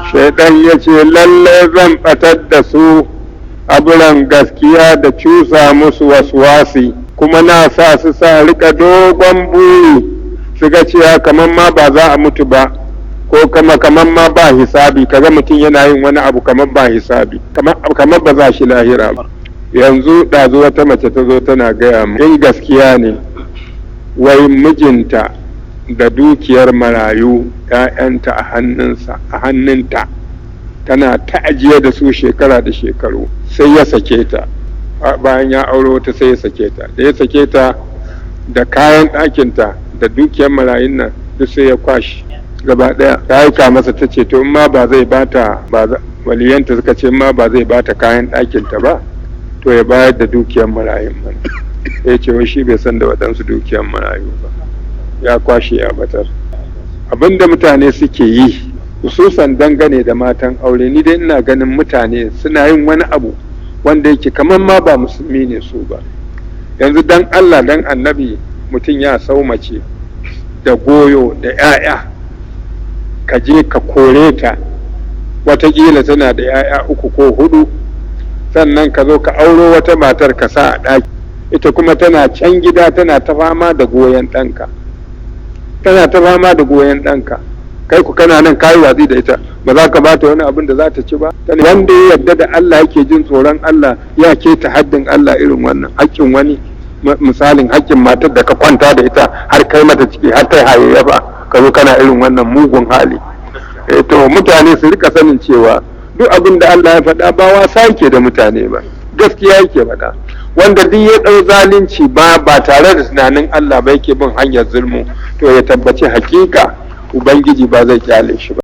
Shaidan ya ce lallai zan batar da su aburan gaskiya da cusa musu waswasi, kuma na sa su sa rika dogon buri su ga cewa kamar ma ba za a mutu ba, ko kama kamar ma ba hisabi. Kaga mutum yana yin wani abu kamar ba hisabi, kamar ba za shi lahira ba. Yanzu ɗazu wata mace ta zo tana gaya mu in gaskiya ne, wai mijinta da dukiyar marayu ‘ya'yanta a hannunsa, a hannunta, tana ta ajiye da su shekara da shekaru, sai ya sake ta. Bayan ya auro ta sai ya sake ta. Da ya sake ta da kayan ɗakinta da dukiyar marayun nan duk sai ya kwashi gaba ɗaya. Ta aika masa ta ce to in ma ba zai bata ba, waliyanta suka ce in ma ba zai bata kayan ɗakinta ba, to ya bayar da dukiyar marayun mana. Ya ce wai shi bai san da waɗansu dukiyar marayu ba, ya kwashe ya batar. Abinda mutane suke yi hususan dangane da matan aure, ni dai ina ganin mutane suna yin wani abu wanda yake kamar ma ba musulmi ne su ba. Yanzu dan Allah dan annabi, mutum ya sau mace da goyo da 'ya'ya, ka je ka kore ta, watakila tana da 'ya'ya uku ko hudu, sannan ka zo ka auro wata matar ka sa a ɗaki, ita kuma tana can gida tana ta fama da goyon ɗanka, tana ta fama da goyon ɗanka. Kai ku kana nan kayi watsi da ita, ba za ka bata wani abin da za ta ci ba. Wanda ya yarda da Allah yake jin tsoron Allah ya keta haddin Allah irin wannan haƙƙin wani, misalin haƙƙin matar da ka kwanta da ita har kai mata ciki har ta hayayyafa, ka zo kana irin wannan mugun hali. Eh, to mutane su rika sanin cewa duk abin da Allah ya faɗa ba wasa yake da mutane ba, gaskiya yake faɗa. Wanda duk ya ɗau zalunci ba tare da tunanin Allah ba yake bin hanyar zulmu, to ya tabbaci hakika Ubangiji ba zai kyale shi ba.